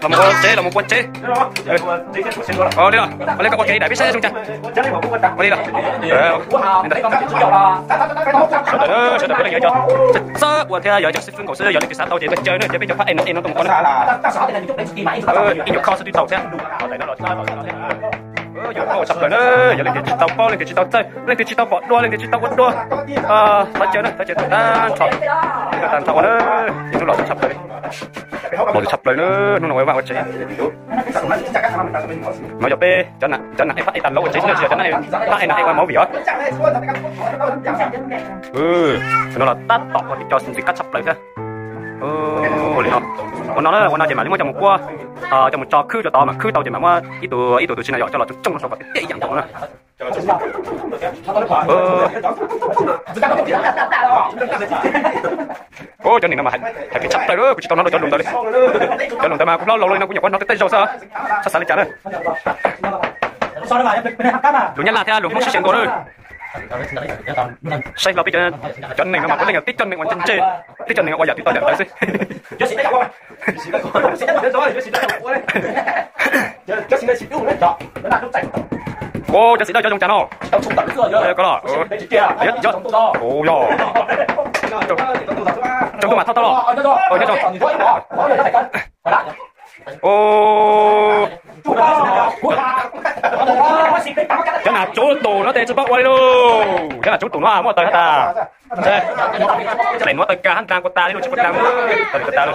Los mus ua tsev, los mus ua tsev. Li los, ua li koj ua ke ib daim peb saib zoo cas. Ua li los. Sawv daws, sawv daws puav leej yog cov txawj ua thiab yog cov xib fwb nkaus xwb, yog leej twg xav tau ces tuaj caw na, ces peb cov phab ej no ej no tuaj mus qhov na. Ib nyuag khob xwb twb tau thiab. Yog tshaj plaws na, yog leej twg tsis tau paub, leej twg tsis tau txawj, leej twg tsis tau pom dua, leej twg tsis tau ua dua, thov caw na, thov caw tag nrho, tag nrho ua na. Ces hnub no tshaj plaws, los tshaj plaws na, hnub no ua vaj ua tsev. No yog peb cov nam ej phab ej tas lauv ua tsev xwb na, tsis yog cov nam ej phab ej nam ej ua movie os. No los tab tom ua tib co ntxim qab tshaj plaws thiab. Ua li no, ua no na, ua no ces mam li muab coj mus kuab, coj mus tso khwb rau tod, mas khwb tau ces mam muab ib tug ib tug tus tsis na yom coj los tsooj tsooj no rau kom tiaj tiaj ib yam nkaus na. Cov neeg no mas hais tias tshaj plaws, kuv tsis tau hnov dua cov lus ntawd li. Cov lus ntawd mas kuv hlob laus li no kuv nyuam qhuav hnov tej zaug xwb, txhob xav li cas na. Lus Nyab Laj thiab lus Hmoob sib seem nkaus na. Saib hlo peb cov neeg no mas puav leej yog tib cov neeg uas ntse ntse, tib cov neeg uas yam twg tau yam ntawd xwb. Ua cov xim dawj cov zoo cas no? Koj los, yog, tsaus ntuj mas thauj tau los. Cov nas tsuv tus no ces tsis paub ua li lauj. Cov nas tsuv tus no muaj taws has tas. Daim nuav taws kag hab nraag kuas tas li lauj, tsis kuas tas li, taws li kuas tas li.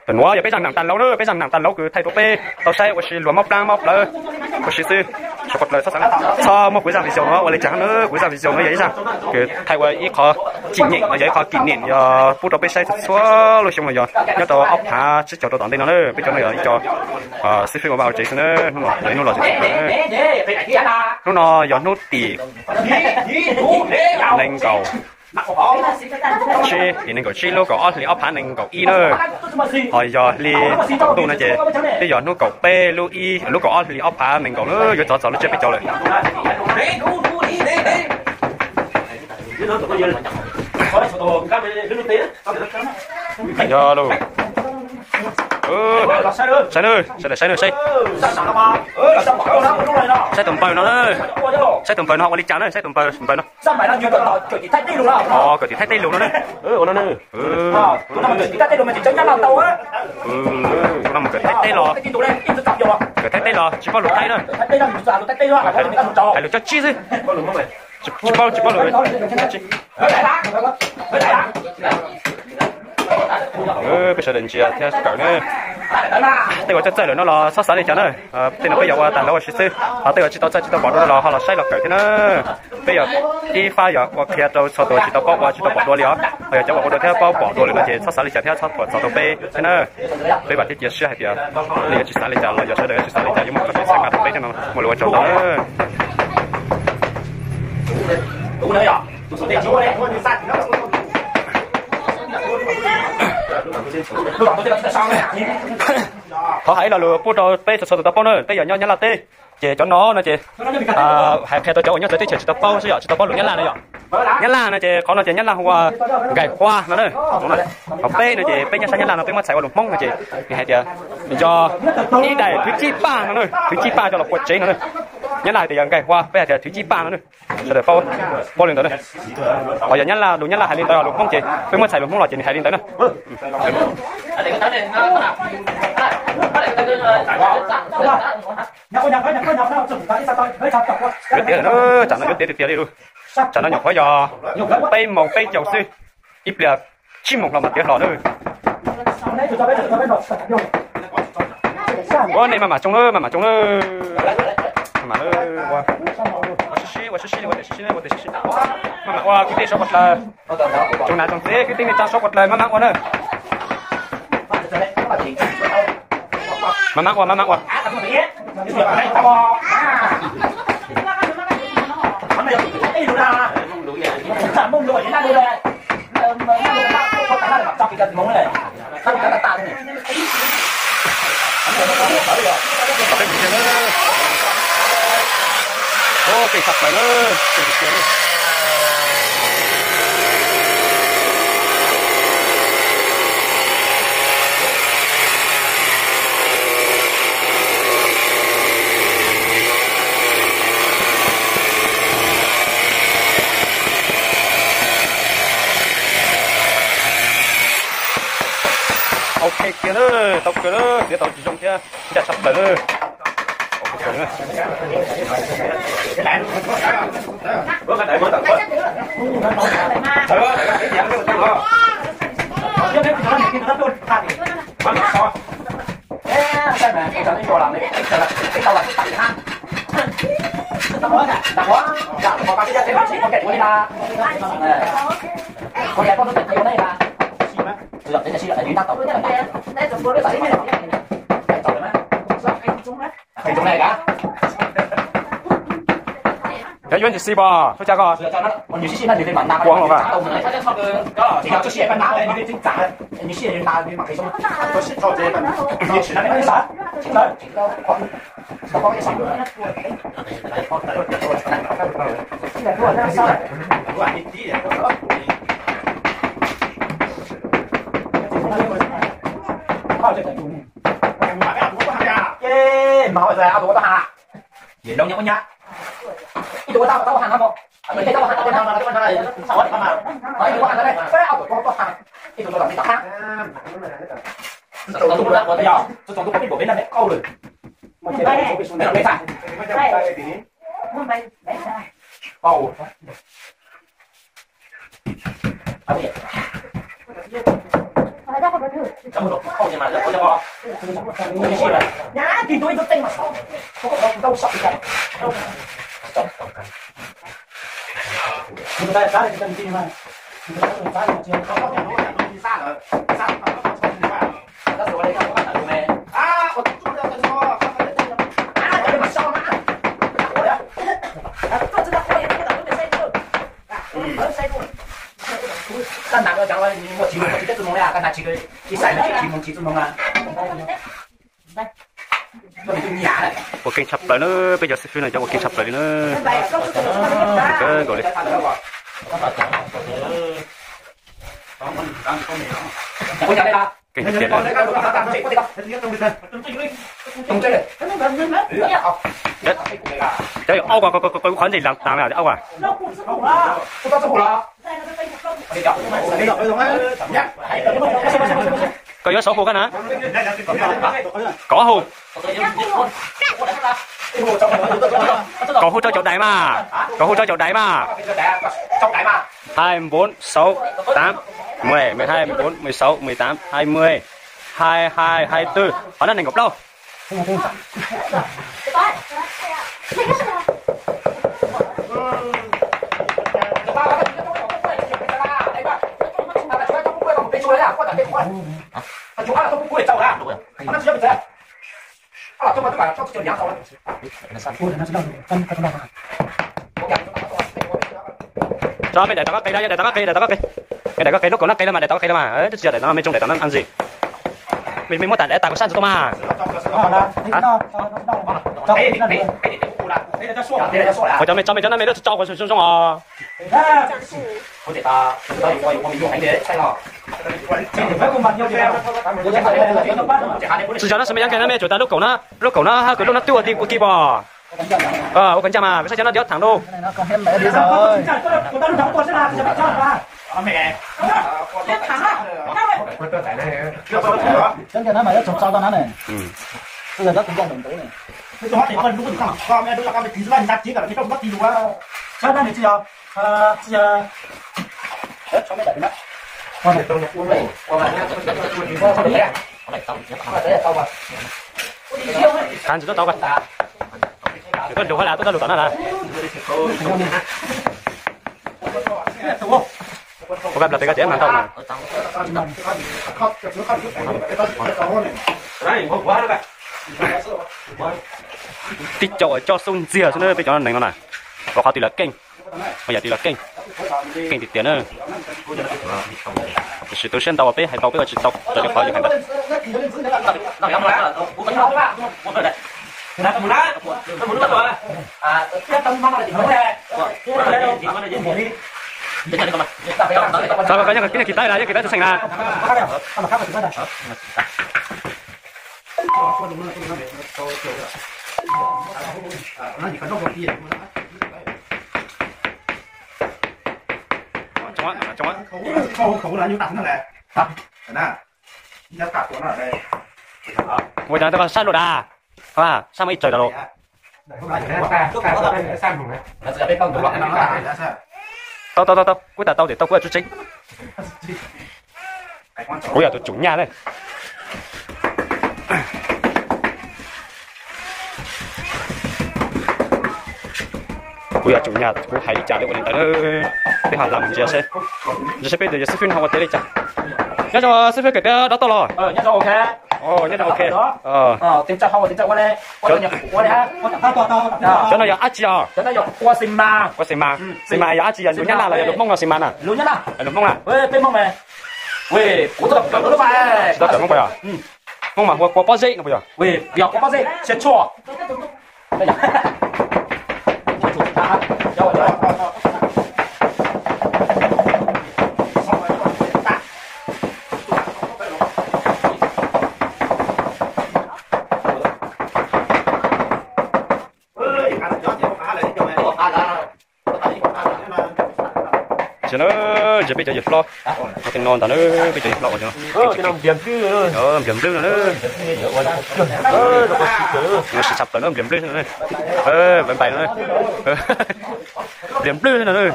Tam nuav yog peb zaaj naam tas lauv na, peb zaaj naam tas lauv kws thaij rua peb tau saib ua si luag mob plaab mob plawv ua si xwb. Suav kuas dlawg txhob muab kuv zaaj video nuav ua le caag na, kuv zaaj video nuav yog ib zaaj kws thaij ua ib qhov kỷ niệm, yog ib qhov kỷ niệm yog pub rau peb saib txhua txhua lub xyoo los yog nyob rau ob phaav tsib caug rau tom ntej no na. Peb cov no yog ib co xib fwb ua vaj ua tsev xwb na. Hnub no yog hnub los, hnub no yog hnub tim nees nkaum tsib, tim nees nkaum tsib lub kaum ob hli ob phaav nees nkaum ib na. Ho yog hli ntuj no ces twb yog hnub kaum peb lub ib, lub kaum ob hli ob phaav nees nkaum na, yuav txog txog lub tsiab peb caug lawm. Yog lauj. Saib na, sawv daws saib na, saib, saib tus npawg no, saib tus npawg no ua li cas na, saib tus npawg, npawg no. Kawm tim Thaib teb lug no na. Ua no mus kawm Thaib teb los, kawm Thaib teb los tsis paub lus Thaib na. Hais lus coj tsib xwb. Tsis paub, tsis paub lus. Peb sawv daws ntsia thiab kawm na. Tej uas txawj txawj lawm no los txhob xav li cas na. Tej no peb yuav ua tas lauv ua si xwb, ho tej uas tsis tau txawj tsis tau pom dua no los ho los saib los kawm thiab na. Peb yog ib fab yog ua qhia rau txhua tus tsis tau paub ua tsis tau pom dua li os. Ho yog cov uas ua dua thiab paub pom dua lawm no ces txhob xav li cas thiab txhob pom txog rau peb thiab na. Peb vam thiab cia siab hais tias nej yuav tsis xav li cas los yog sawv daws yuav tsis xav li cas yuav muaj qhov tseem xaiv mas rau peb thiab no muaj lus ua tsaug ntau na. Thov hais ib lo lus pub rau peb txhua txhua tus tau paub na, peb yog nyob Nyab Laj teb, ces cov no no ces hais qhia rau cov uas nyob txawv teb chaws tsis tau paub xwb yom, tsis tau paub lus Nyab Laj no yom. Nyab Laj no ces qhov no ces Nyab Laj hu ua nkaim huab no na. Ho peb no ces peb nyob sab Nyab Laj no peb muab txhais ua lus Hmoob no ces nws hais tias yog ib daim thwv cib paj no na, thwv cib paj coj los pua tsev no na. Nyab Laj hais tias yog nkaim huab, peb hais tias thwv cib paj no na. Sawv daws paub, paub li ntawd na. Ho yog Nyab Laj, lus Nyab Laj hais li ntawd, lus Hmoob ces peb muab txhais lus Hmoob los ces nws hais li ntawd na. Yuav tiav lawm na, tsam no yuav tiav tiag tiag li lauj. Tsam no nyuam qhuav yog peb moos peb caug xwb, ib pliag tsib moos hlo mas tiav hlo na. Ua nej maj mam tsoo na, maj mam tsoo na. Maj mam ua, ua sib sib, ua sib sib, ua tias sib sib, ua tias sib sib. Maj mam ua kwv tij suav puas dlawg, tsoom nam tsoom txiv kwv tij neej tsa suav puas dlawg maj mam ua na. Maj mam ua, maj mam ua. Ua peb mus kiag na. Ua peb sab plaws na. Peb mus kiag na. Kiag lawm, tau kawg lawm, txiav tau tsis zoo thiab, ncaj tshaj plaws lawm. Cov yuav ntsis xis pom, thov ca koj. Kuv los. Ces mas ua tau ua tau ha, ib tug ua tau ua tau ha no, ib tug ua tau ua ha no, ib tug ua ha no, ib tug ua tau ha, ib tug ua tau ha. Txog tus peb npaum peb nab peb qaug lawm. Ua keej tshaj plaws na, peb cov xib fwb no cov ua keej tshaj plaws li na. Kawg nkaus li. Keej tiag tiag li. Cov aub, qhov ntej las tas me aub as. Koj yuav saum hu na? Koj hu. Koj hu rau cov dais mas. Koj hu rau cov dais mas. Hai bốn sáu tám mười, mười hai, mười bốn, mười sáu, mười tám, hai mươi, hai hai, hai tư, qhov no nees nkaum plaub. Tso mej daim tau koj qe, daim tau koj qe, daim tau koj qe. Mej daim koj qe, lub kaum no qe los mas, daim tau koj qe los mas, tsis yog daim no mej tsoo daim tau na, ntsis. Mej muab tas daim tas kom sab ntsis tau mas. Qhov cov mej tso, mej cov no mej lub tso kom zoo zoo os. Tsis yog no xwb mej yeej kawg no mej tsuas tas lub kaum no, lub kaum no hab kws lub no twb ua ti ua ki pom. Ua kom ncaj mas, kws sab cov no diov thaam lug. Thav ntsis tuaj tau, tuaj lug tom no na. Ua kab plas tes koj tsis mam ntau. Tib co uas coj xub ntxiag xwb na peb cov neeg no na. Ua qhov twg los keej, ua yam twg los keej, keej tiag tiag na. Tiam sis tu siab ntau uas peb hais tau peb ua tsis tau raws li qhov yus hais ntawd. Txog koj nyob koj kis tais na, nyob kis tais txheej na. Ua cas tau sab luaj dag, sab mas ib tsaws tas los. Tau tau tau tau, kuv tas tau tias tau kuv tsuj tseeb. Kuv yog tus tsum nyaj ne. Kuv yog tsum nyaj, kuv hais li cas li ua li ntawd na. Peb ho hla mus ntsia seb, ntsia seb peb tus yog xib fwb no ho ua tiav li cas. Nyob zoo xib fwb, kawm tiav dob toj los? Nyob zoo ok. Cov no yog dab tsi os? Ua xi mas, xi mas yog dab tsi, yog lus nyab laj los yog lus hmoob no xi mas na? Lus hmoob na. Tsis tau kawm hmoob puas yog? Hmoob mas hu ua kua pob zeb no puas yog? Ntsia na, ntsia peb cov yawg hlob, ua tej no ntag na, peb cov yawg hlob ua npliag nplwj no na. Sib tshaj plaws na, npliag nplwj no na. Npliag nplwj no na.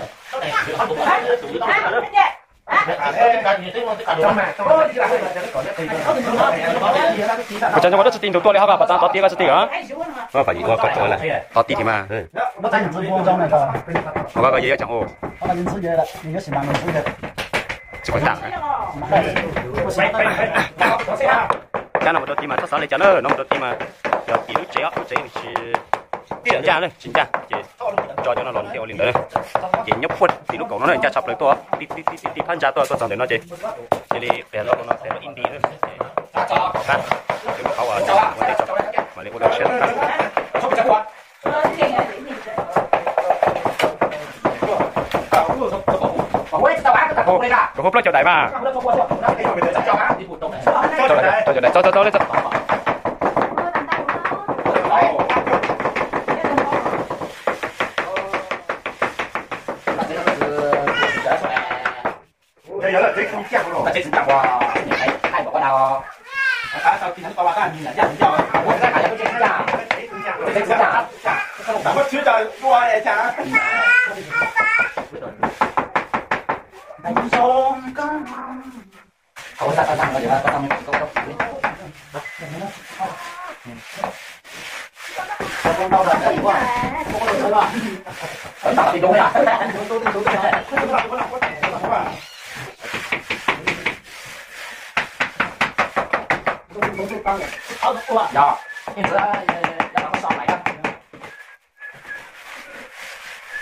Ua cas ua dab tsi ti ntug tuaj li hab, pas txav tov ti koj tsi ti os? Tov ti thiab mas. Ua koj yawg yuav tseem ua. Tsis pom tam. Cab no mus rau ti mas txhob xav li cas na, no mus rau ti mas yog tim lub tsev, lub tsev tsis ncaj na, tsis ncaj ces tso cov no los thiaj ua li ntawd na. Ces nyob puag tim lub kaum no na, ncaj tshaj plaws tuaj, ti phab ntsa tuaj, tuaj txog ntawm no ces cia li qias los no, qias los ib nti na. Qab, qab, ua teb tso, mam li ua dua tshiab. Koj hu plaub caug daim mas. Plaub caug daim, txo txo txo.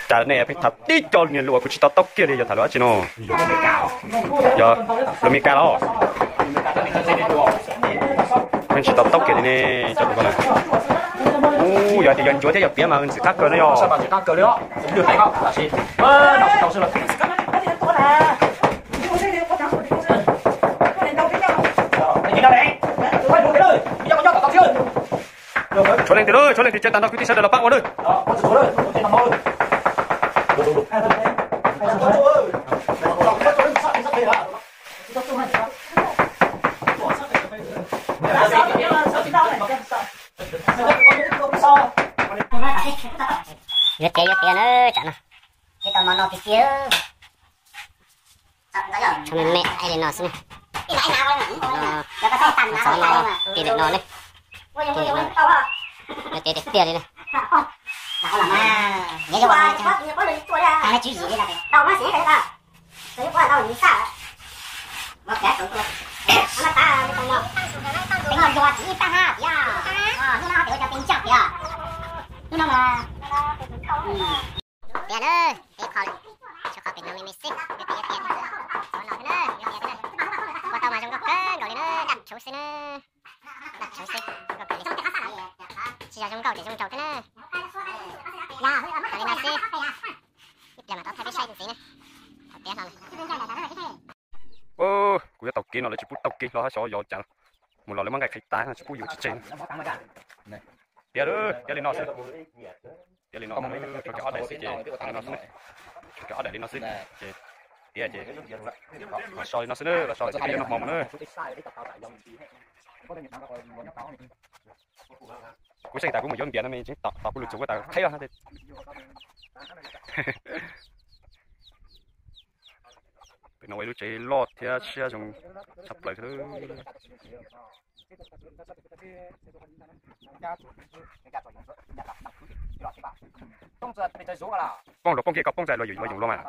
Cas nej pheej tham tib co niag lus uas kuv tsis to taub kiag li, yog tham lus dab tsi no? Yog lus Meskas los? Pheej tsis to taub kiag li ne, cov lus ko na. Ub, yog tias yog ntsuav thiab yog piav mas ntxim qab kawg na yog. Tshuav leej twg lawm, tshuav leej twg tsev tag nrho kwv tij sawv daws los pab ua lawm. Yuav tiav yuav tiav na, tsam no. Tshuav me me li no xwb ne. Txog no, ti lawm no ne. Ti lawm no. Yuav tiav tiag tiag li ne. Tiag na, ib qho, tshuav qhov pem no me me xwb, yuav tiav yuav tiav, tshuav no thiab na, yuav tiav thiab na. Ua tau mas zoo nkauj kawg nkaus li na, daj rhuv xwb na, daj rhuv xwb, zoo nkauj kawg li. Tsis yog zoo nkauj ces zoo nraug thiab na. Li no xwb, ib pliag mam rov thaij peb saib ntxiv na. Thaum tiav hlo na. Kuv yuav taug kev no lawv tsis pub taug kev hlo hab xyov yog cas, mus los lawv muab nqaij qhib tas tsis pub yus tsis tseg. Tiav, tiav li no xwb. Tiav li no, tshuav kiag ob daim xwb ces, tshuav kiag ob daim li no xwb ces, Tiag ces los so li no xwb na, los so li no hmo na. Kuv xeeb tas kuv mus yuav npias no me tseem tos kuv lub tsev kuv tas qheb. Pem no ua ib lub tsev loj thiab siab zoo tshaj plaws thiab. Poob los poob kiag, koj poob txais los yus yuav yoos luaj mas.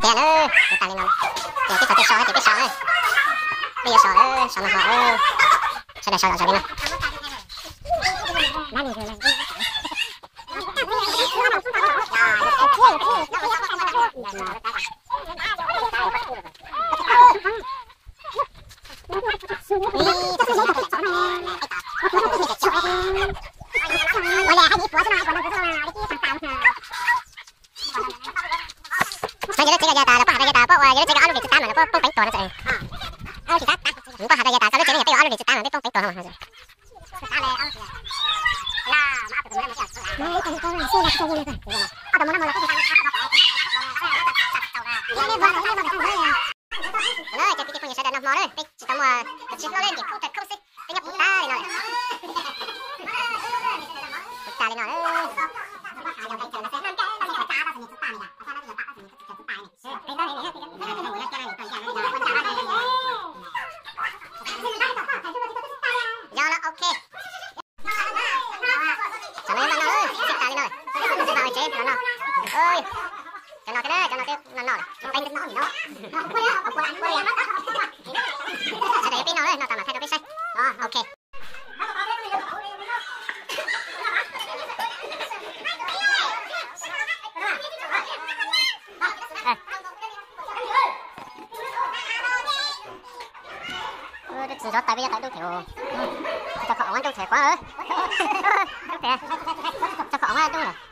Tiag na, tas li no. Ces peb txhua tus so ces peb so na. Peb yuav so, so no ho. Sawv daws so zom zaws li no. Mas yog lub tsev ko yog tas lawv poob has tas yog tas poob ua yog lub tsev ko ob lub hlis txwv tab mas lawv poob, poob peev tuag no txawm. Poob has tas yog tas txog lub tsev no yog peb ua ob lub hlis txwv tab mas peb poob peev tuag no. Ces peb cov phooj ywg sawv daws noj hmo na, peb tsis tau muaj, tsis hlob lawm ces kub tag kub xwb, peb nyob puv tas li no. Puv tas li no. Yog no ok. Cov no noj noj, tsis tas li no, tsis tas ua tsev no noj. Cov no thiab, cov no thiab noj noj. Sawv daws peb noj, noj tas mam thaij rau peb saib. Ok. Txiv zov tais peb cov tais dub thiab. Tso qhov ov dub thiab kuv. Tso qhov ov dub lawm.